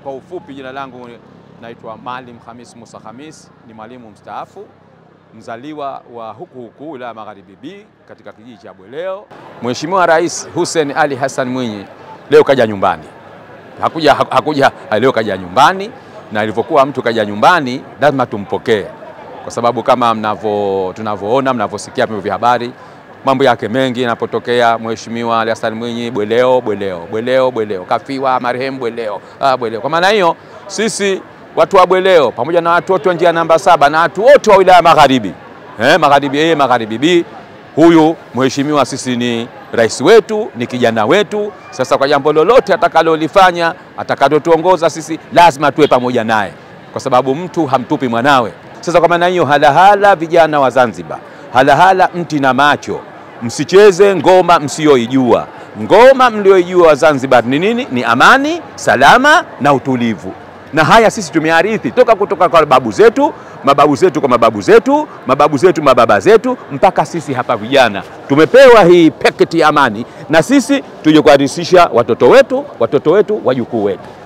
Kwa ufupi, jina langu naitwa Maalim Khamis Musa Khamis, ni mwalimu mstaafu mzaliwa wa huku huku wilaya Magharibi B katika kijiji cha Bweleo. Mheshimiwa Rais Hussein Ali Hassan Mwinyi leo kaja nyumbani. Hakuja leo, kaja nyumbani, na ilivyokuwa mtu kaja nyumbani lazima tumpokee, kwa sababu kama tunavyoona mnavyosikia vyombo vya habari, mambo yake mengi yanapotokea. Mheshimiwa Ali Hassan Mwinyi Bweleo, Bweleo, Bweleo, Bweleo, kafiwa marehemu Bweleo, Bweleo. Kwa maana hiyo sisi watu wa Bweleo pamoja na watu wote wa njia namba 7 na watu wote wa wilaya Magharibi, Magharibi A, Magharibi B, huyu mheshimiwa sisi ni rais wetu, ni kijana wetu. Sasa kwa jambo lolote atakalolifanya, atakalotuongoza sisi lazima tuwe pamoja naye, kwa sababu mtu hamtupi mwanawe. Sasa kwa maana hiyo, halahala vijana wa Zanzibar, halahala mti na macho, msicheze ngoma msioijua. Ngoma mlioijua wa Zanzibar ni nini? Ni amani, salama na utulivu. Na haya sisi tumearithi toka kutoka kwa babu zetu, mababu zetu kwa mababu zetu, mababu zetu mababa zetu, mpaka sisi hapa vijana tumepewa hii paketi ya amani, na sisi tuje kuharisisha watoto wetu, wajukuu wetu.